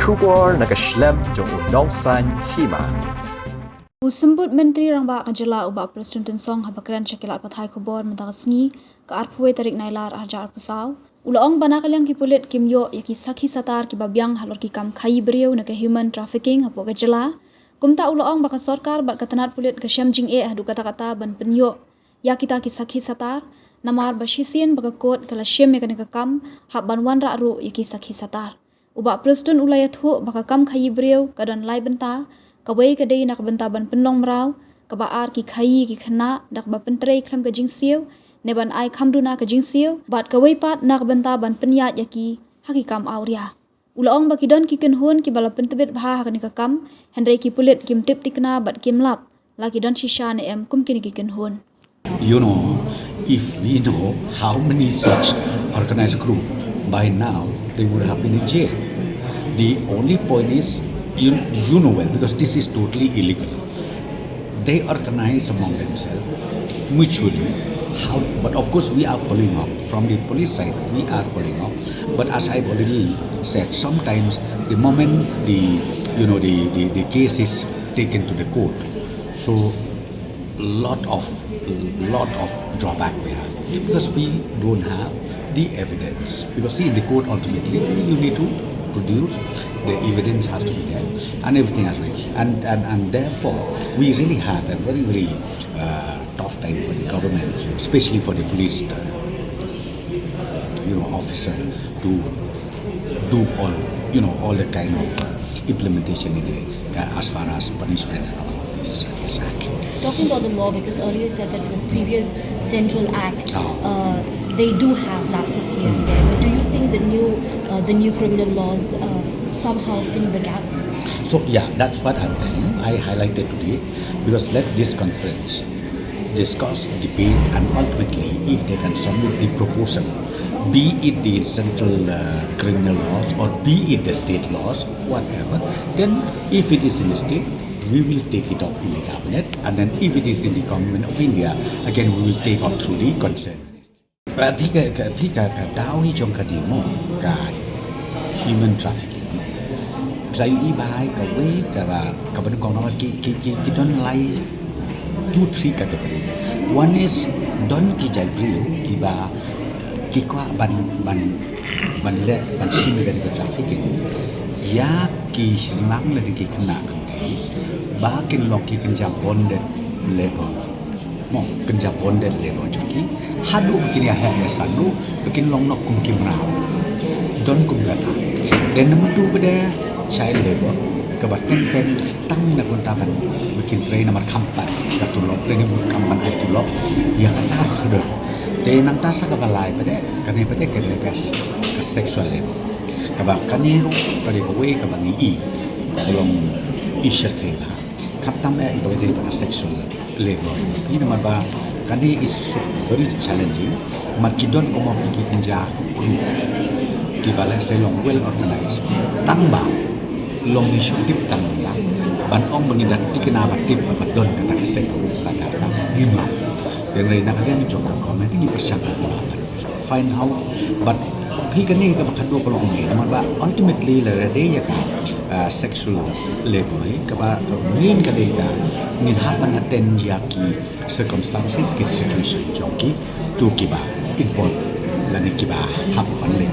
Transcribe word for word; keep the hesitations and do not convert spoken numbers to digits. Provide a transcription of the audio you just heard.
Khubor na ka shlem jong u Nongsaiñ Hima. U Symbud Myntri Rangbah ka jylla u Bah Prestone Tynsong haba kren sha ki lad pathai khubor mynta ka sngi ka arphew tarik Nailar arhajar arphew saw, u la ong ba na ka liang ki pulit kim ïoh ïa ki sakhi satar kiba biang halor ki kam khaïi briew ne ka human trafficking hapoh ka jylla. Kumta u la ong ba ka sorkar bad ka tnad pulit ka shem jingeh haduh katta katta ban pynïoh ïa kita ki sakhi satar, namar ba shisien ba ka kot ka la shim ïa kane ka kam hap ban wanrah ruh ïa ki sakhi satar. U Bah Prestone u la ïathuh ba ka kam khaïi briew ka don lai bynta, kawei ka dei na ka bynta ban pynlong mraw, kaba ar ki khaïi ki khynnah da kaba pyntrei khlem ka jingsiew ne ban ai kham duna ka jingsiew, bad kawei pat na ka bynta ban pynïaid ïa ki ha ki kam awria. U la ong ba ki don ki kynhun kiba la pyntbit bha ha kane ka kam, hynrei ki pulit kim tip thikna bad kim lap la ki don shisha ne em kum kine ki kynhun. You know, if we know how many such organized group, by now they would have been in jail. The only point is, you, you know well, because this is totally illegal. They organize among themselves mutually. How, but of course, we are following up from the police side. We are following up. But as I've already said, sometimes the moment the, you know, the, the, the case is taken to the court, so lot of, lot of drawback we have, because we don't have the evidence. Because see, in the court, ultimately you need to produce the evidence, has to be there, and everything has to be, and, and, and therefore we really have a very, very uh, tough time for the government, especially for the police, uh, you know, officer to do all, you know, all the kind of uh, implementation in the, uh, as far as punishment and all of this, this act. Talking about the law, because earlier you said that in the previous Central Act, uh, they do have lapses here and there. But do you think the new, uh, the new criminal laws uh, somehow fill the gaps? So yeah, that's what I'm telling you. I highlighted today, because let this conference discuss, debate, and ultimately, if they can submit the proposal, be it the central uh, criminal laws or be it the state laws, whatever, then if it is in the state, we will take it up in the cabinet, and then if it is in the government of India, again we will take up through the concern. Phi ka, ka, phi ka, ka daw hi jong ka dei mo, ka human trafficking. Phi la ïohi ba hi kawei kaba, kaba nyngkong namar ki, ki, ki, ki don lai two, three category. One is don ki jait briew kiba ki kwah ban, ban, ban leh, ban shim ïa ka trafficking ïa ki shynrang lane ki khynnah, ba kin long ki kynja bonded labour. Mo, kynja bonded labour jong ki. Haduh ba kin ïa heh ïa sah duh ba kin long noh kum ki mraw. Don kum kata. Then number two pat child labour, kaba teng teng tang na ka bynta ban, ba kin trei namar khamtam ka tulop, lane kam ban ai tulop ïa kata ka khyrdop. Te nangta sa kaba lai pat, kane pat ka dei ka sexual labour. Kaba kane ruh ka dei kawei kaba ngi i, ka long i shyrkhei bha. Khamtam eh ïa kawei ka dei ka sexual labour. Phi, namar ba kane is so very challenging. Namar ki don kumno ki, ki kynja group kiba lehse long well organized, tang ba long ki shu tip tang ba ban ong ba ngin da thikna ba tip ba don kata ka sexual group, kata ka ngim lah. Hynrei na ka liang jong ka government ngi pyrshang ban find out, but phi, kane kaba khadduh ka long ne, namar ba ultimately lada dei ïa ka uh, sexual labour, eh, kaba, ka main ka dei ka ngin hap ban attend ïa ki circumstances, ki situation jong ki, to kiba involve lane kiba hap ban leh.